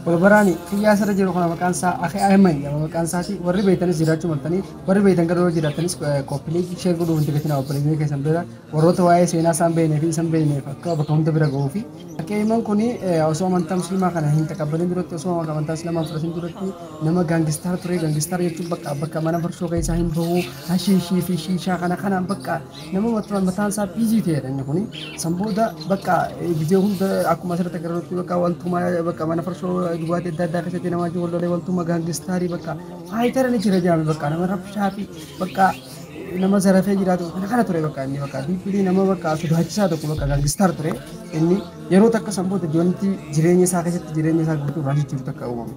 Wal baraani xiyyaa asirra jiru kana maqaan isaa Akhi Ayman jedhama maqaan isaati. Warri beektanis jiraachuu maltanii, warri beektan garuu jiraatanis copy link share godhuu hin dagatinaa obboleeyyan keessan bira, warroota waa'ee seenaa isaan beeknee fi isaan beekneef akka bakka hunda bira ga'uu fi. Akhi Ayman kun osoo amantaa musliimaa kana hin taqabbalin duratti, osoo amantaa islaamaa fudhatin duratti nama gangster ture. Gangster jechuun bakka bakka mana farshoo keessaa hin bahu, hashiishii fi shiishaa kana kanaan bakka nama mataan isaa busy ta'edha inni kuni. San booda bakka gizee hunda akkuma asirratti agarrutti bakka waltuma bakka mana farshoo dhugaatii adda addaa keessatti nama wajjin wal lolee, waltuma gangsterii bakka fighter ni jira jedhame, bakka nama rabshaa fi bakka nama zarafee jiraatu kana kana ture. Bakka inni bakka deeply nama bakka sodaachisaa tokko, bakka gangster ture inni. Yeroo takka san booda wanti jireenya isaa keessatti jireenya isaa guutuu irraa jijjiiru takka uumame.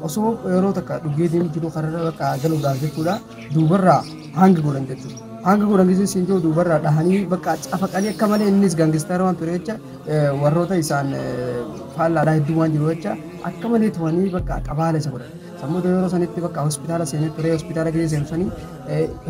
Osoo yeroo takka dhugee deemu jiru kararra bakka galuudhaaf jechuudha, duubarraa hanga godhan jechuudha. Hanga godhan gisee siin jiru duubarraa dhahanii bakka cafaqanii akka malee. Innis gangster waan ture jecha, warroota isaan faallaadhaa hedduu waan jiru jecha, akka malee tumanii bakka xabaala isa godhan. Sammuu yeroo sanitti bakka hospitaala seenee ture. Hospitaala keessa seenu sanii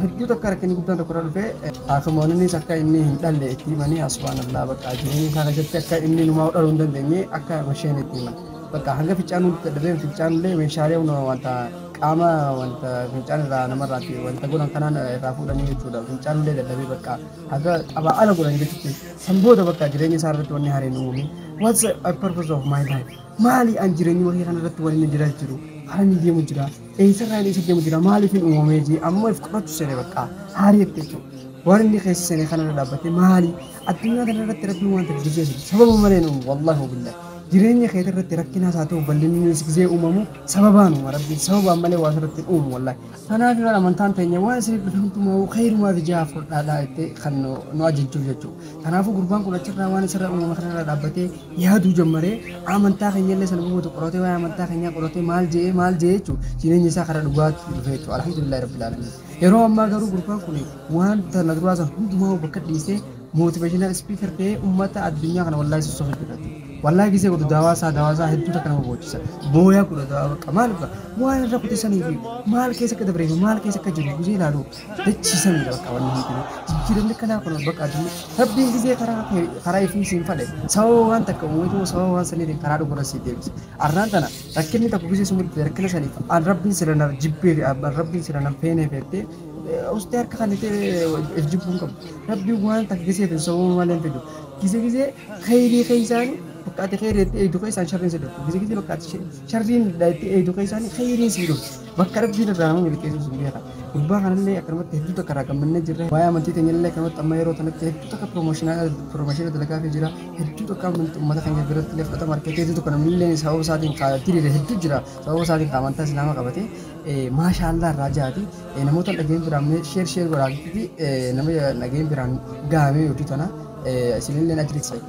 hedduu takka rakkinni guddaan tokko irra dhufee, haakimoonnis akka inni hin dhalle itti himanii. Subhaanallah, bakka jireenya isaa keessatti akka inni numaa dhaluu hin dandeenye akka masheen itti himan. Bakka hanga fincaanuu dadhabee, fincaanullee meeshaalee wanta qaama wanta fincaan irraa namarraatti wanta godhan kanaan irraa fuudhanii jechuudha. Fincaanullee dadhabee bakka haga xabaa ala godhan jechuudha. San booda bakka jireenya isaa irratti wanni haareen uumame. "What's the purpose of my life? Maali an jireenya wahii kana irratti wanni inni jira jiru? Karaa inni deemu jira. Eessarraa inni isa deemu jira? Maaliif hin uumamee jee?" Amma if qorachuu seene bakka haariitti jechuudha. Waan inni keessa seene kanarra dhaabbatee, maali addunyaa kana irratti Rabbiin wanta jijjiirsu sababa malee hin uumu? Wallaahi wabillahi. Jireenya keetii irratti rakkinaas haa ta'u bal'innis gisee uumamu sababaan uuma. Rabbiin sababaan malee waa irratti hin uumu, wallaahi. Kanaaf yoo amantaan teenya waan isiniif dhufe hundumaa khayrumaa fi jaha fudhadhaa jettee kan nu ajajjuuf jechuudha. Kanaafuu gurbaan kun achirraa waan isirra uumame kanarra dhaabbatee yaaduu jammaree, amantaa keenya illee sana booda qoratee, waa'ee amantaa keenyaa qoratee, maal je'ee maal je'ee jechuudha, jireenya isaa karaa dhugaatti dhufe jechuudha. Alhamdulillahi rabbil alamin. Yeroo ammaa garuu gurbaan kun waan tana duraa san hundumaa bakka dhiisee motivational speaker ta'ee uummata addunyaa kana wallaahi sossofa jira jechuudha. Wallaahi gisee godhu daawaa isaa hedduu takka nama boocisa. Booyaa godha daawaa bakka maal waan irra kutisanii fi maal keessa akka dabaree fi maal keessa akka jiru gisee ilaalu dachiisanidha bakka wanni hundinuu. Jijjiiramni kanaa kun bakka addunyaa Rabbiin gisee karaa ifii siin fadhe sababa waan takka uumetu sababa waan saniitiin karaa dhugurra sii deebisa. Arraan tana rakkinni tokko gisee sumutti rakkina saniif an Rabbiin sila na jibbee fi an Rabbiin sila na feenee feettee ustee harka kan itti if jibbuun qabu. Rabbiin waan takka gisee fi sababa malee hin fidu. Gisee gisee khayrii keessaanii bakka ati khayrii itti eegdu keessaan sharriin si dhuftu. Gisee gisee bakka ati sharriin itti eegdu keessaanii khayriin si dhuftu. Bakka Rabbiin irraa nama milkeessu sun beeka. Gurbaa kanallee akkanumatti hedduu takka irraa gammannee jirra. Waa'ee amantii teenya illee akkanumatti amma yeroo tanatti hedduu takka promotion dalagaa fi jira. Hedduu takka amantii uummata keenya biratti illee fudhatama argatee, hedduu tokko namni illee sababa isaatiin diriire hedduu jira. Sababa isaatiin amantaa islaamaa qabate maashaallah irraa jaati. Namoota dhageen biraan share share godhaa nama dhageen biraan gahamee hojii tana isinillee ajriitti.